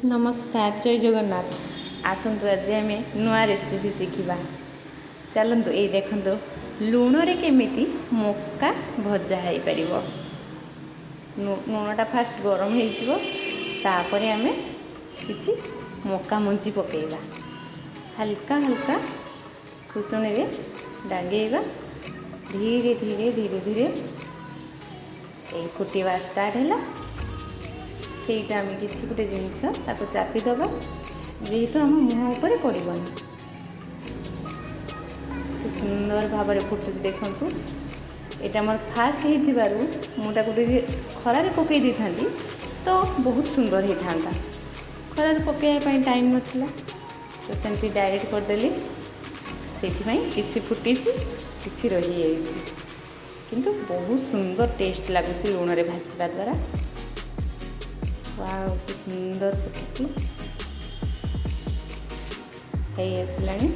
ନମସ୍କାର, ଜୟ ଜଗନ୍ନାଥ। ଆସନ୍ତୁ, ଆଜି ଆମେ ନୂଆ ରେସିପି ଶିଖିବା। ଚାଲନ୍ତୁ, ଏଇ ଦେଖନ୍ତୁ, ଲୁଣରେ କେମିତି ମକା ଭଜା ହେଇପାରିବ। ଲୁଣଟା ଫାଷ୍ଟ ଗରମ ହେଇଯିବ, ତାପରେ ଆମେ କିଛି ମକା ମଞ୍ଜି ପକାଇବା। ହାଲକା ହାଲକା ଖୁସଣିରେ ଡାଙ୍ଗେଇବା। ଧୀରେ ଧୀରେ ଧୀରେ ଧୀରେ ଏଇ ଫୁଟିବା ଷ୍ଟାର୍ଟ ହେଲା। ସେଇଟା ଆମେ କିଛି ଗୋଟେ ଜିନିଷ ତାକୁ ଚାପିଦେବା, ଯେହେତୁ ଆମ ମୁହଁ ଉପରେ ପଡ଼ିବନି। ସେ ସୁନ୍ଦର ଭାବରେ ଫୁଟୁଛି, ଦେଖନ୍ତୁ। ଏଇଟା ଆମର ଫାଷ୍ଟ ହେଇଥିବାରୁ ମୁଁ ତାକୁ ଟିକେ ଖରାରେ ପକାଇ ଦେଇଥାନ୍ତି ତ ବହୁତ ସୁନ୍ଦର ହେଇଥାନ୍ତା। ଖରାରେ ପକାଇବା ପାଇଁ ଟାଇମ୍ ନଥିଲା, ତ ସେମିତି ଡାଇରେକ୍ଟ କରିଦେଲି। ସେଇଥିପାଇଁ କିଛି ଫୁଟିଛି, କିଛି ରହିଯାଇଛି, କିନ୍ତୁ ବହୁତ ସୁନ୍ଦର ଟେଷ୍ଟ ଲାଗୁଛି ଲୁଣରେ ଭାଜିବା ଦ୍ୱାରା। ୱାଓ, କି ସୁନ୍ଦର ଫୁଟିଛି! ହେଇ ଆସିଲାଣି।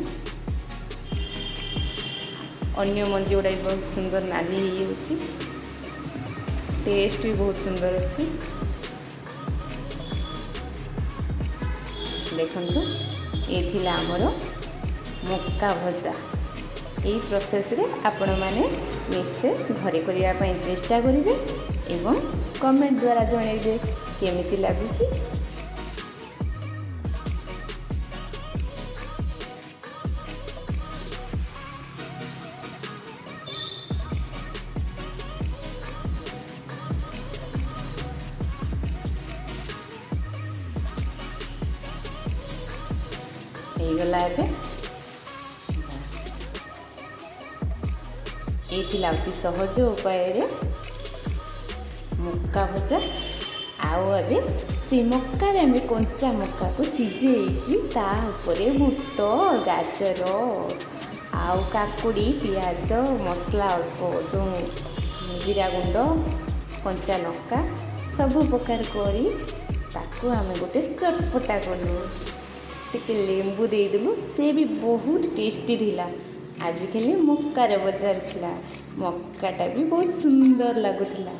ଅନ୍ୟ ମଞ୍ଜି ଗୁଡ଼ା ବି ବହୁତ ସୁନ୍ଦର ନାଲି ହେଇଯାଉଛି। ଟେଷ୍ଟ ବି ବହୁତ ସୁନ୍ଦର ଅଛି। ଦେଖନ୍ତୁ, ଏ ଥିଲା ଆମର ମକା ଭଜା। ଏଇ ପ୍ରୋସେସ୍ରେ ଆପଣମାନେ ନିଶ୍ଚୟ ଘରେ କରିବା ପାଇଁ ଚେଷ୍ଟା କରିବେ ଏବଂ କମେଣ୍ଟ ଦ୍ୱାରା ଜଣାଇବେ କେମିତି ଲାଗୁଛି। ହେଇଗଲା ଏବେ, ବାସ୍। ଏଇ ଥିଲା ଅତି ସହଜ ଉପାୟରେ ମକା ଭଜା। ଆଉ ଏବେ ସେ ମକାରେ ଆମେ କଞ୍ଚା ମକାକୁ ସିଝେଇକି ତା ଉପରେ ବୁଟ, ଗାଜର ଆଉ କାକୁଡ଼ି, ପିଆଜ, ମସଲା ଅଳ୍ପ, ଯେଉଁ ଜିରା ଗୁଣ୍ଡ, କଞ୍ଚା ଲଙ୍କା ସବୁ ପ୍ରକାର କରି ତାକୁ ଆମେ ଗୋଟେ ଚଟପଟା କଲୁ। ଟିକେ ଲେମ୍ବୁ ଦେଇଦେଲୁ, ସେ ବି ବହୁତ ଟେଷ୍ଟି ଥିଲା। ଆଜିକାଲି ମକାର ବଜାର ଥିଲା, ମକାଟା ବି ବହୁତ ସୁନ୍ଦର ଲାଗୁଥିଲା।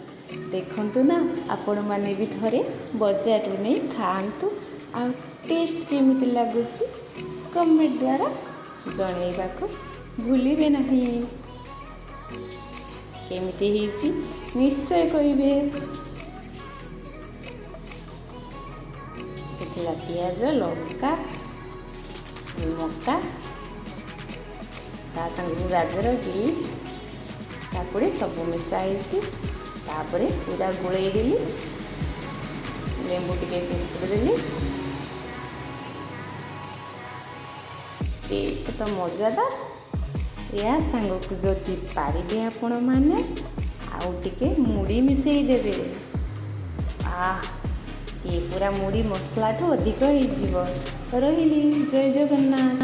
ଦେଖନ୍ତୁ ନା, ଆପଣମାନେ ବି ଥରେ ବଜାରରୁ ନେଇ ଖାଆନ୍ତୁ ଆଉ ଟେଷ୍ଟ କେମିତି ଲାଗୁଛି କମେଣ୍ଟ ଦ୍ୱାରା ଜଣାଇବାକୁ ଭୁଲିବେ ନାହିଁ। କେମିତି ହେଇଛି ନିଶ୍ଚୟ କହିବେ। ଥିଲା ପିଆଜ, ଲଙ୍କା, ମକା, ତା ସାଙ୍ଗକୁ ଗାଜର, ବିଟ୍, କାକୁଡ଼ି ସବୁ ମିଶା ହେଇଛି। ତାପରେ ପୁରା ଗୋଳେଇ ଦେଲି, ଲେମ୍ବୁ ଟିକେ ଚିପୁଡ଼ି ଦେଲି। ଟେଷ୍ଟ ତ ମଜାଦାର। ଏହା ସାଙ୍ଗକୁ ଯଦି ପାରିବେ ଆପଣମାନେ, ଆଉ ଟିକେ ମୁଢ଼ି ମିଶାଇ ଦେବେ, ଆଃ, ସିଏ ପୁରା ମୁଢ଼ି ମସଲାଠୁ ଅଧିକ ହେଇଯିବ। ରହିଲି, ଜୟ ଜଗନ୍ନାଥ।